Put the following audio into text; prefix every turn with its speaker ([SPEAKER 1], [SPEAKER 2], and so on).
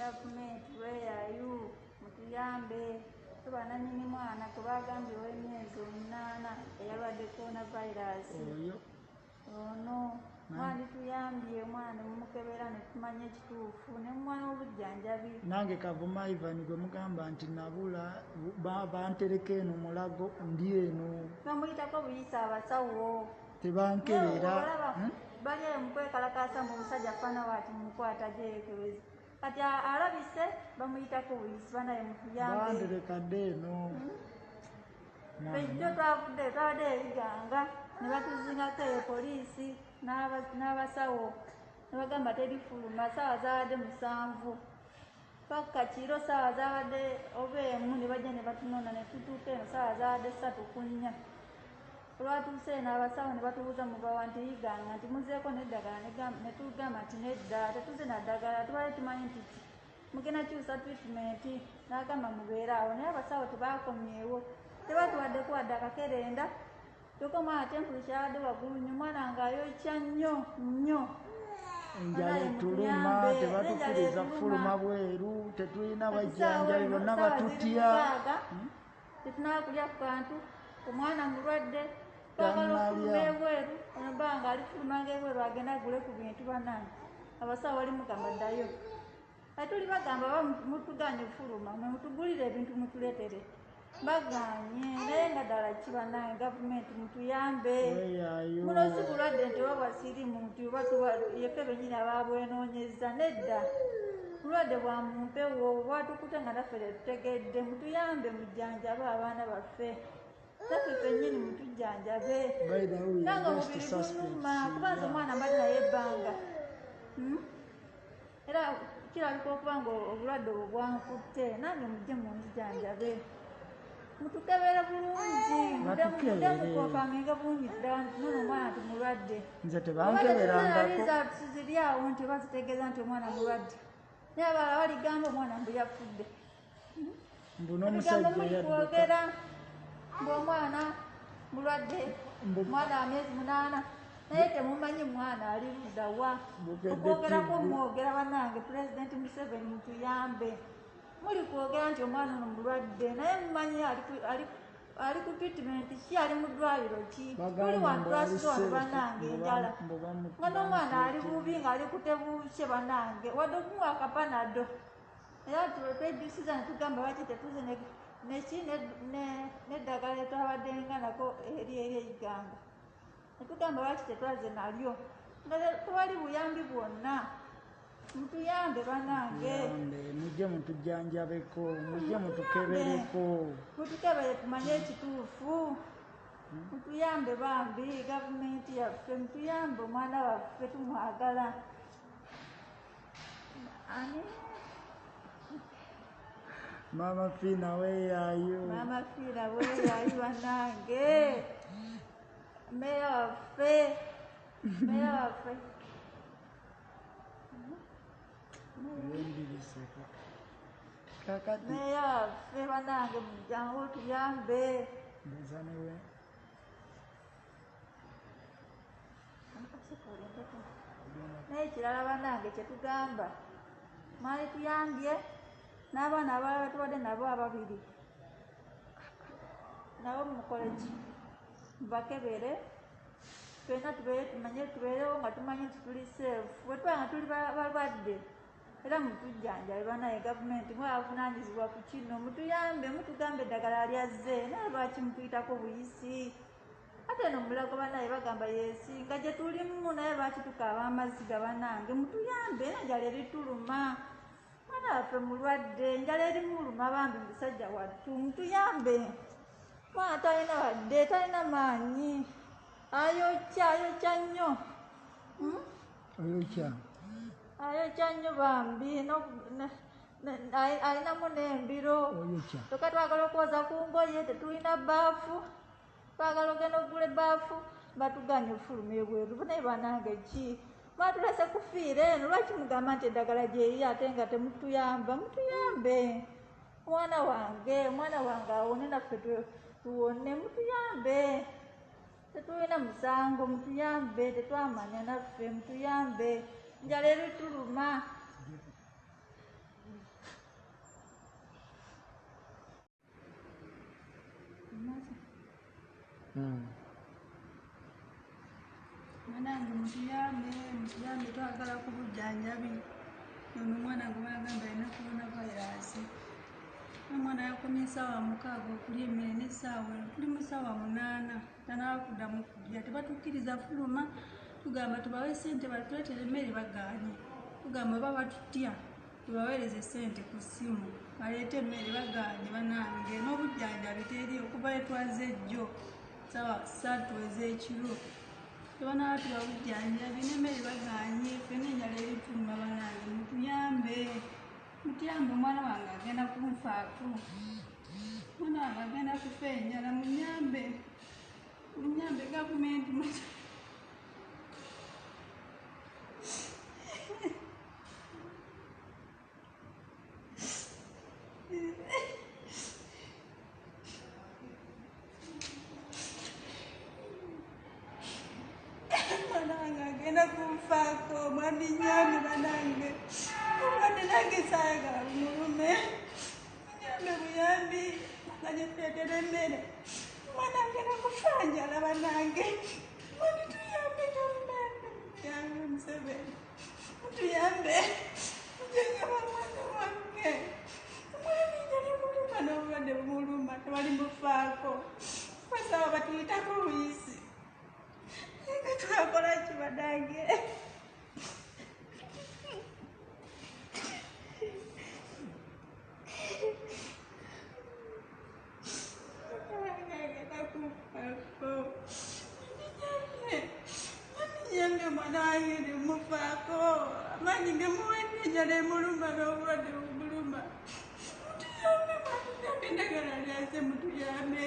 [SPEAKER 1] Gavumenti, where are you? Mutuyambe. Tuba nannyini mwana gwe bagambye ow'emyezi 8 eyalwadde coronavirus.
[SPEAKER 2] Oyo.
[SPEAKER 1] Ono mwandituyambye omwana ne mumukebera ne tumanya ekituufu ne mumuwa n'obujjanjabi.
[SPEAKER 2] Nange Kavuma Ivan gwe mugamba nti nabula, bantereka eno Mulago, ndi eno.
[SPEAKER 1] Bamuyitako buyisa abasawo.
[SPEAKER 2] Tebankebera.
[SPEAKER 1] Olaba bali eyo mukwekalakaasa mbu omusajja afaana bw'ati mumukwata gyeyekebeze. Kati alabise bamuyitako buyisi, banaye mutuyambe.
[SPEAKER 2] Bantereka dda eno.
[SPEAKER 1] Ejjo twavudde twabadde ebiganga ne batuzingako eyo poliisi n'abasawo ne bagamba terifuluma. Ssaawa zaabadde 7 paka kiro, ssaawa zaabadde oba 1 ne bajja ne batunona ne tutuuka eno ssaawa zaabadde 3 ku 4. Olwatuuse eno abasawo ne batubuuza mubawa nti Iganga nti muzeeko n'eddagala, ne tugamba nti nedda, tetuze na ddagala, tubadde tumanyi nti mugenda kyusa treatment. N'agamba mubeere awo, naye abasawo tebakomyewo, tebatuwaddeko wadde akakerenda. Kyokka omwana temperature yabadde waggulu nnyo, omwana ng'ayokya nnyo nnyo.
[SPEAKER 2] Enjala etuluma, tebatukkiriza kufuluma bweru, tetulina bajjanjabi, bonna batutya.
[SPEAKER 1] Tetunaba kulya ku kantu, omwana mulwadde, twagala okufuluma ebweru, ono bbanga alifulumanga ebweru agenda agule ku bintu. Bannange, abasawo bali mugamba ddayo, ate tuli bagamba ba mutuganye okufuluma, mwe mutugulire ebintu mutuleetere, baganye. Naye nga ddala ki bannange, gavumenti mutuyambe. Muno si bulwadde nti oba bwa siriimu nti oba yeffe bennyini ababwenoonyeza, nedda, bulwadde bwa mu mpewo bwatukute nga naffe tetutegedde. Mutuyambe, mujjanjabe abaana baffe, naffe ffennyini mutujjanjabe. Nange omubiri gunuma kuba nze omwana mbadde naye ebbanga, Era kirabika okuba nga obulwadde obwo bwankutte. Nange mujje munzijanjabe, mutukebere bulungi, mudde mukonfaminge bulungi ddala nti nono omwana nti mulwadde.
[SPEAKER 2] Nze tebankeberangako.
[SPEAKER 1] Results ziri awo nti oba zitegeeza nti omwana mulwadde, naye abalala baligamba omwana mbu yafudde.
[SPEAKER 2] Mbu n'omusajja
[SPEAKER 1] muli
[SPEAKER 2] yadduka.
[SPEAKER 1] Kwogera mbu omwana mulwadde, omwana wa myezi 8, naye temumanyi mwana ali ludda wa.
[SPEAKER 2] Bukedde
[SPEAKER 1] Okwogerako
[SPEAKER 2] TV.
[SPEAKER 1] Mwogera bannange, Pulezidenti Museveni mutuyambe. Muli kwogera nti omwana ono mulwadde, naye mumanyi ali ku treatment ki, ali mu ddwaliro ki? Tuli
[SPEAKER 2] Bagambye
[SPEAKER 1] wano
[SPEAKER 2] mbu ali
[SPEAKER 1] twasuze wano
[SPEAKER 2] safe,
[SPEAKER 1] bannange,
[SPEAKER 2] mbu
[SPEAKER 1] enjala
[SPEAKER 2] mbu
[SPEAKER 1] nga n'omwana ali
[SPEAKER 2] bamututte.
[SPEAKER 1] bubi ng'ali kutebuukye bannange, wadde okumuwa akapanado. Era twejjusiza ne tugamba lwaki tetuze neki n'eddagala lyetwabaddenga nako eri eri eiganga, ne tugamba lwaki tetwaze nalyo nga tewali buyambi bwonna. Mutuyambe bannange.
[SPEAKER 2] Mutuyambe, mujje mutujjanjabeko, mujje mutukebereko.
[SPEAKER 1] Mutukebere tumanye ekituufu. Mutuyambe bambi, gavumenti yaffe mutuyambe, omwana waffe tumwagala. Ani?
[SPEAKER 2] Maama Fiina, weeyaayo.
[SPEAKER 1] Maama Fiina weeyaayo bannange, meeya waffe, meeya waffe.
[SPEAKER 2] Wembibiseka kakati.
[SPEAKER 1] Meeya waffe bannange, mujangu tuyambe.
[SPEAKER 2] Mbuuza newe.
[SPEAKER 1] Naye ekirala bannange kyetugamba, mwali tuyambye n'abaana abalala tubadde nabo ababiri, nabo mukole ki, mubakebere ffenna tubeere tumanye, tubeerewo nga tumanyi nti tuli safe. Bwe tuba nga tuli balwadde era mutujjanjabe banaye. Gavumenti mwavunaanyizibwa ku kino, mutuyambe, mutugambe eddagala lyazze, naye lwaki mutuyitako buyisi? Ate eno Mulago banaye bagamba yeesinga gye tulimu, naye lwaki tukaaba amaziga? Banange mutuyambe, era enjala erituluma, mwana waffe mulwadde, enjala erimuluma bambi musajja wattu. Mutuyambe, mwana talina wadde, talina maanyi, ayokya, ayokya nnyo.
[SPEAKER 2] Oyokya.
[SPEAKER 1] Ayokya nnyo bambi, alinamu n'embiro.
[SPEAKER 2] Oyokya.
[SPEAKER 1] Kyokka twagala okwoza ku ngoye, tetulina bbaafu, twagala ogenda okugula ebbaafu, batuganye okufuluma ebweru. Naye banange ki, mwatulese kufiira eno? Lwaki mugamba nti eddagala gyeri ate nga temutuyamba? Mutuyambe, omwana wange, omwana wange awone naffe tuwone. Mutuyambe, tetulina musango, mutuyambe, tetwamanya naffe, mutuyambe, njala erituluma.
[SPEAKER 3] Banange mutuyambe, mutuyambe, twagala ku bujjanjabi. Ono omwana gwe bagamba alina coronavirus. Omwana yakomye 6:00 okulya emmere n'essaawa eno tuli mu 8:00 tannaba kuddamu kulya. Tebatukkiriza fuluma, tugamba tubawe ssente batuleetere emmere bagaanye. Tugamba oba batutya tubaweereze ssente ku ssimu baleete emmere bagaanye. Banange n'obujjanjabi teri okuva lwe twazze jjo 3:00 ez'ekiro. Tebanaba tuba bujjanjabi n'emmere bagaanye, ffenna enjala erituluma. Banange mutuyambe, mutuyambe, omwana wange agenda kunfaako, omwana wange agenda kufa enjala. Munyambe, munyambe gavumenti. Omwana wange agenda kunfaako, mwandinyambe banange. Obulwadde nange saayagala bumulume. Munyambe buyambi nga gyetuleetera emmere. Omwana agenda kufa njala banange. Mwandituyambe gavumenti, mutuyambe Museveni, mutuyambe mujjanjaba omwana wange. Omwana enjala emuluma n'obulwadde bumuluma, tebalimufaako. Basawo batuyitako buyisi. Nga twakola ki banange? Agenda kunfaako. Nyambe omwana wange nemufaako, amaanyi gemuwadde, enjala emuluma n'obulwadde bumuluma. Mutuyambe, mwatuyambe, eddagala lyaze, mutuyambe.